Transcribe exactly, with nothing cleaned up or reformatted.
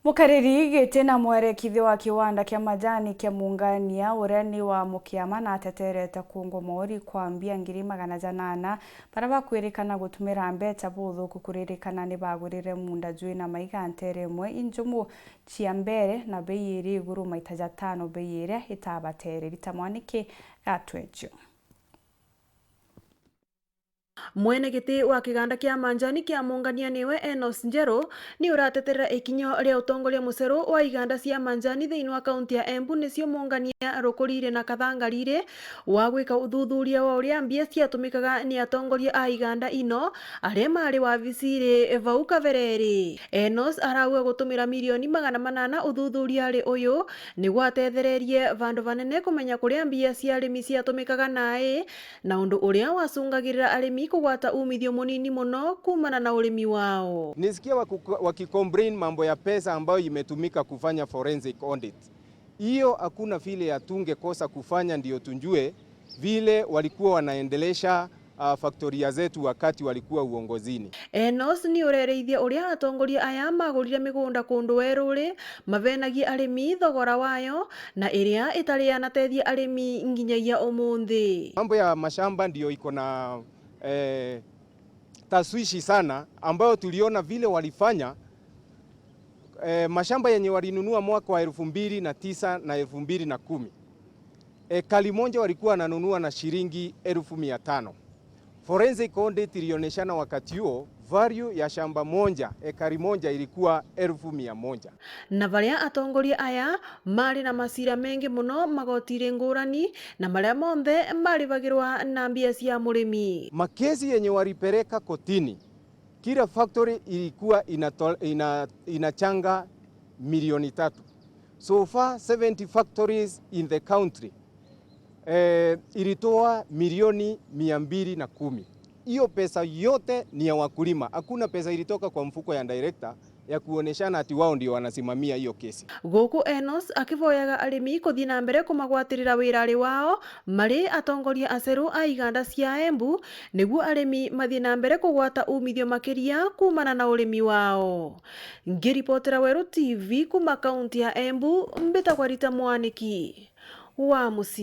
Mukariri giti na mwerekithia wa kiwanda kia majani kia Mungania, uria ni wa mukiama, na ateterete kungwa mori kwa mbia ngiri magana janana, baria bakwirikana gutumira mbeca buthuku kuririkana ni bagurire munda jwi na maiga ntere imwe injumu cia mbere na bei iri iguru maita jatano bei iria itabatereri. Ta Mwaniki Gatwechu. Mwene giti wa kiganda kia manjani kia Mungania niwe Enos Njeru, ni urateterera ikinyo ria utongoria muceru wa iganda cia manjani thiini wa kaunti ya Embu, nicio Mungania, Rukuriri na Kathangariri, wa gwika uthuthuria wa uria mbia ciatumikaga ni atongoria a iganda ino aria mari wabiciri vau kabereri. Enos arauga gutumira milioni magana manana uthuthuria ari uyu ni gwatethererie vandu vanene kumenya kuria mbia cia arimi ciatumikaga nai, na undu uria wacungagirira arimi kugwata umithio munini muno kuumana na urimi wao. Nisikia waku-, wakicomplain mambo ya pesa ambayo imetumika kufanya forensic audit. Hiyo hakuna vile hatungekosa kufanya ndio tujue vile walikuwa wanaendelesha, ah, faktoria zetu wakati walikuwa uongozini. Enos ni urereithia uria atongoria aya magurire migunda kundu weruri, mabenagia arimi thogora wayo, na iria itari yanatethia arimi nginyagia umunthi. Mambo ya mashamba ndio iko na, eh, tashwishi sana, ambayo tuliona vile walifanya, eh, mashamba yenye walinunua mwaka wa elfu mbili na tisa na elfu mbili na kumi. Ekari moja walikuwa wananunua na shilingi elfu mia tano. Forensic audit ilionyeshana wakati huo, value ya shamba moja, ekari moja ilikuwa elfu mia moja. Na baria atongoria aya mari na macira mengi muno magotiri ngurani, na maria monthe maribagirwa na mbia cia murimi. Makesi yenye walipeleka kotini, kila factory ilikuwa inato-, ina-, inachanga milioni tatu. So far, seventy factories in the country, eh, ilitoa milioni mia mbili na kumi. Hiyo pesa yote ni ya wakulima. Hakuna pesa ilitoka kwa mfuko ya director ya kuoneshana ati wao ndio wanasimamia hiyo kesi. Guku Enos akiboyaga arimi kuthii na mbere kumagwatirira wirari wao mari atongoria aceru a iganda cia Embu, niguo arimi mathii na mbere kugwata umithio makiria kuumana na urimi wao. Ngiripotera Weru T V kuuma kaunti ya Embu, mbitagwa Rita Mwaniki wa Mucii.